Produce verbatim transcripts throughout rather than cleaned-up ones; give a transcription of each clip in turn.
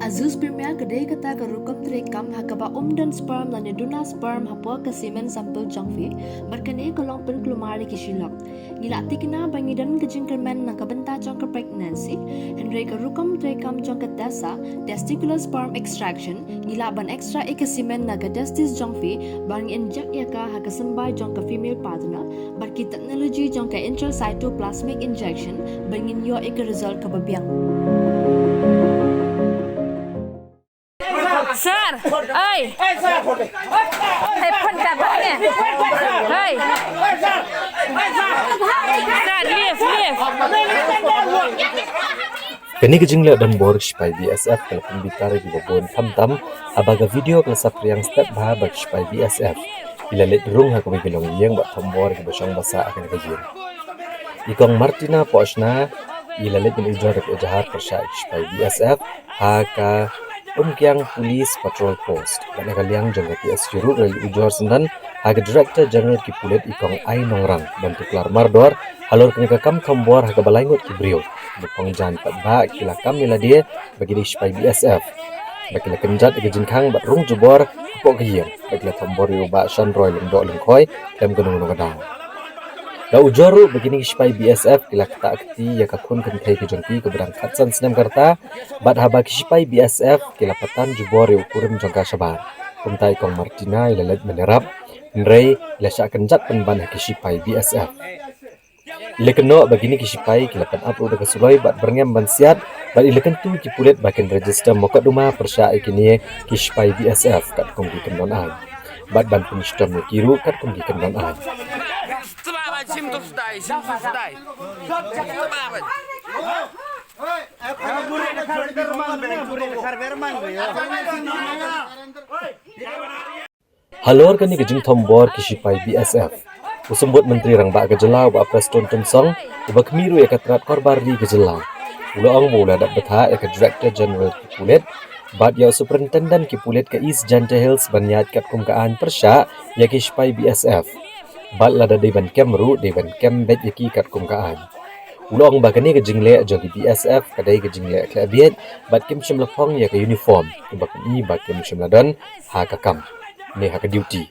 Azoospermia ka dei kata ka rukom treikam ha kaba ym don sperm lane duna sperm hapoh ka semen sample jong phi, bad kane ka long pynkulmar ïa ki shi lok. Ngi la tikna ba ngi don ka jingkyrmen na ka bynta jong ka pregnancy, hynrei ka rukom treikam jong ka TESA, testicular sperm extraction, ngi lah ban extract ïa ka semen na ka testis jong phi, ba ngi inject ïa ka ha ka symbai jong ka female partner, bad ki technology jong ka intracytoplasmic injection, ba ngin ïoh ïa ka result kaba biang. Sir, oi. Hei, phone ka ba ne. Hei. Sir, leave, leave. Kane ka jingleh donbor ki shipai BSF ka la pynbitar ïa kiba bun khamtam, haba ka video ka la saphriang step bha ba ki shipai BSF ki la leit rung ha kawei ka longïing bad thombor ïa kiba shong ba sah ha kane ka ïing. I Kong Martina Pohshna i la leit ban ujor da ka ejahar pyrshah ïa ki shipai BSF ha ka Umkiang Police Patrol Post. Bad na ka liang jong ka PSU ruh ka la leit ujor syndon ha ka Director General ki pulit i Kong Ai Nongrang ban tuklar mardor halor kane ka kam thombor ha kaba lai ngut ki briew ba phong jaiñ paidbah ki la kam ïa lade ba ki dei shipai BSF. Ba ki la kynjat ïa ka jingkhang bad rung jubor hapoh ka ïing, ba ki la thombor ïa u Bah Shanroy Lyngdoh Lyngkhoi khlem kano kano ka daw. La ujor ruh ba kine ki shipai BSF ki la ktah kti ïa ka khun kynthei ka jong ki kaba dang khatsan snem ka rta, bad haba ki shipai BSF ki la patan jubor ïa u kurim jong ka shabar, kumta i Kong Martina i la leit ban ïarap, hynrei i la shah kynjat pynban ha ki shipai BSF. I la kynnoh ba kine ki shipai ki la pynap ruh da ka suloi bad byrngem ban siat, bad i la kyntu ïa ki pulit ba kin register mukotduma pyrshah ïa kine ki shipai BSF katkum ki kyndon aiñ, bad ban pynshitom ïa ki ruh katkum ki kyndon aiñ. Halor kane ka jingthombor ki shipai BSF, u Symbud Myntri Rangbah ka jylla u Bah Prestone Tynsong, uba khmih ruh ïa ka tnat korbar ri ka jylla, u la ong ba u la dap bthah ïa ka Director General ki pulit bad ïa u Superintendent ki pulit ka East Jaintia Hills ban ïaid katkum ka aiñ pyrshah ïa ki shipai BSF. Bad lada dei ban kem ruh, dei ban kem beit ïa ki katkum ka aiñ. U la ong ba kane ka jingleh jong ki BSF ka dei ka jingleh khleh bieit bad kim shym la phong ïa ka uniform, kaba kum i ba kim shym la don ha ka kam ne ha ka duty.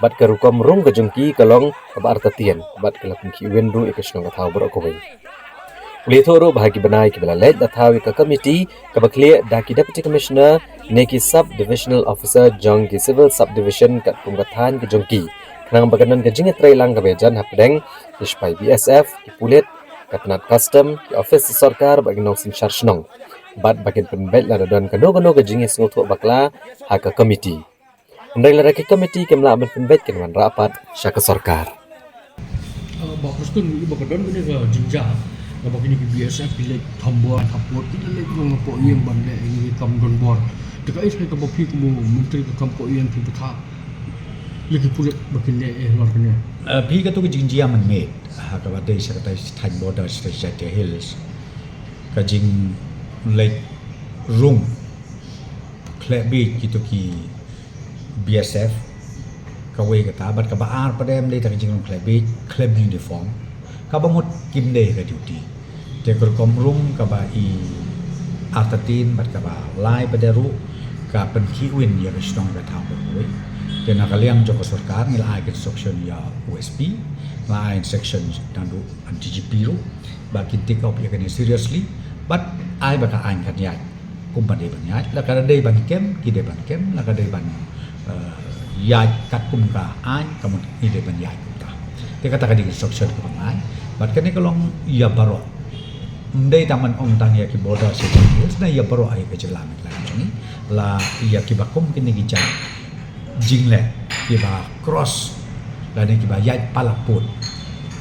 Bad ka rukom rung ka jong ki ka long kaba artatien, bad ka la pynkhih win ruh ïa ka shnong ka thaw baroh kawei. U la ïathuh ruh ba ha ki bnai kiba la leit la thaw ïa ka committee kaba khlieh da ki Deputy Commissioner ne ki Sub Divisional Officer jong ki Civil Subdivision katkum ka thaiñ ka jong ki, khnang ba kan don ka jingïatreilang kaba ïajan hapdeng ki shipai BSF, ki pulit, ka tnat custom, ki office sorkar bad ki nongsynshar shnong. Bad ba kin pynbeit lada don kano kano ka jingïasngewthuh bakla ha ka committee. Hynrei lada ki committee kim lah ban pynbeit, kin wanrah pat sha ka sorkar. Ah, Bah Prestone, ïa ba ka don kane ka jingjia, ïa ba kine ki BSF ki leit thombor ha pud, ki leit rung hapoh ïing ban leh ïa kane ka kam donbor. Te kaei sa kaba phi kum u Myntri ka kam hapoh ïing phi bthah ïa ki pulit ba kin leh halor kane? Ah, phi, kato ka jingjia mynmiet ha kaba dei sha katei thaiñ border sha Jaintia Hills, ka jingleit rung khleh bieit kito ki BSF, kawei kata, bad kaba ar pat em dei ta ka jingrung khleh bieit khlem uniform, kaba mut kim dei ha ka duty. Te ka rukom rung kaba i artatien bad kaba lai pat de ruh ka pynkhih win ïa ka shnong ïa ka thaw kawei. Te na ka liang jong ka sorkar ngi la ai ka instruction ïa u SP, la ai instruction naduh DGP ruh ba kin take up ïa kane seriously, bad ai ba ka aiñ kan ïaid kumba dei ban ïaid. La ka dei ban kem, ki dei ban kem, la ka dei ban, eh, ïaid katkum ka aiñ, ka mut ngi dei ban ïaid kumta. Te kata ka dei ka instruction kaba ngi ai. Bad kane ka long ïa baroh. Ym dei tang ban ong tang ïa ki border sha ki hills, na ïa baroh ïa ka jylla Meghalaya jong ngi. La ïa kiba kum kine ki jait jingleh kiba cross lane kiba ïaid palat pud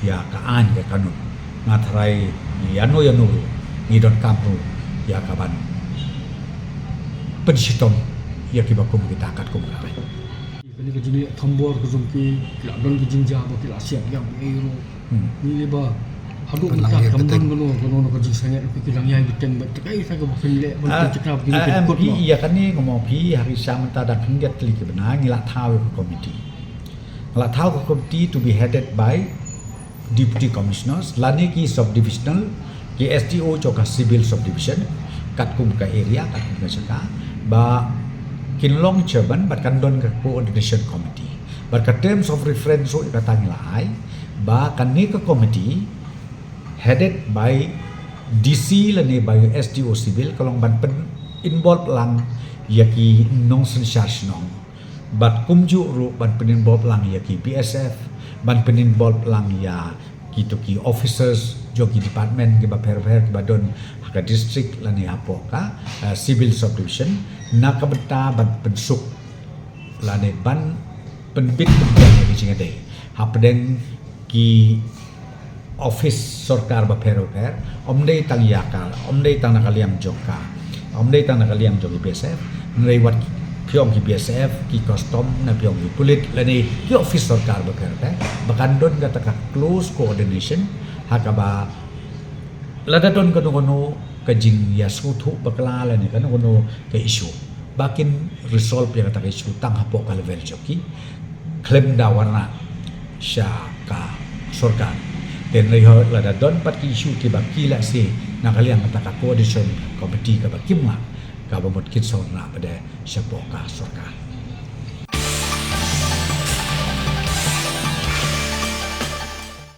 ïa ka aiñ ka kanun. Nga tharai ïano ïano ruh ngi donkam ruh ïa ka ban pynshitom ïa kiba kum kita katkum ka aiñ. Kane ka jingleh thombor ka jong ki, ki la don ka jingjia ba ki la siat ïa ba ei ruh. Hmm. Ngi leh ba haduh mynta kam don kano kano ka jingsangeh, ki dang ïai bteng bad te kaei sa kaba phin leh ban pynjah ka ba ki pynpot. Ïa kane nga ong ma phi, ha ki sha mynta dang khyndiat tylli ki bnai ngi la thaw ïa ka committee. Ngi la thaw ka committee to be headed by Deputy Commissioners lane ki subdivisional, ki SDO jong ka civil subdivision, katkum ka area, katkum ka jaka, ba kin long chairman bad kan don ka coordination committee. Bad ka terms of reference ruh kata ngi la ai ba kane ka committee headed by D C lane by S D O Civil ka long ban pyn-involve lang ïa ki nongsynshar shnong. Bad kumjuh ruh ban pyn-involve lang ïa ki B S F, ban pyn-involve lang ïa kito ki officers jong ki department kiba pher-pher kiba don ha ka district lane hapoh ka, eh, civil subdivision, na ka bynta ban pynsuk lane ban pynbit pynbiang ïa ki jingïadei hapdeng ki office sorkar bapher bapher, ym dei tang ïa ka, ym dei tang na ka liang jong ka, ym dei tang na ka liang jong ki B S F, hynrei wat phi ong ki B S F, ki custom, ne phi ong ki pulit, lane ki office sorkar bapher bapher, ba kan don kata ka close coordination, ha kaba lada don kano kano ka jingïasngewthuh bakla lane kano kano ka issue, ba kin resolve ïa kata ka issue tang hapoh ka level jong ki, khlem da wanrah sha ka sorkar. Te hynrei lada don pat ki issue kiba ki lehse na ka liang kata ka coordination committee kaba kim lah, kaba mut kin sa wanrah pat de shapoh ka sorkar.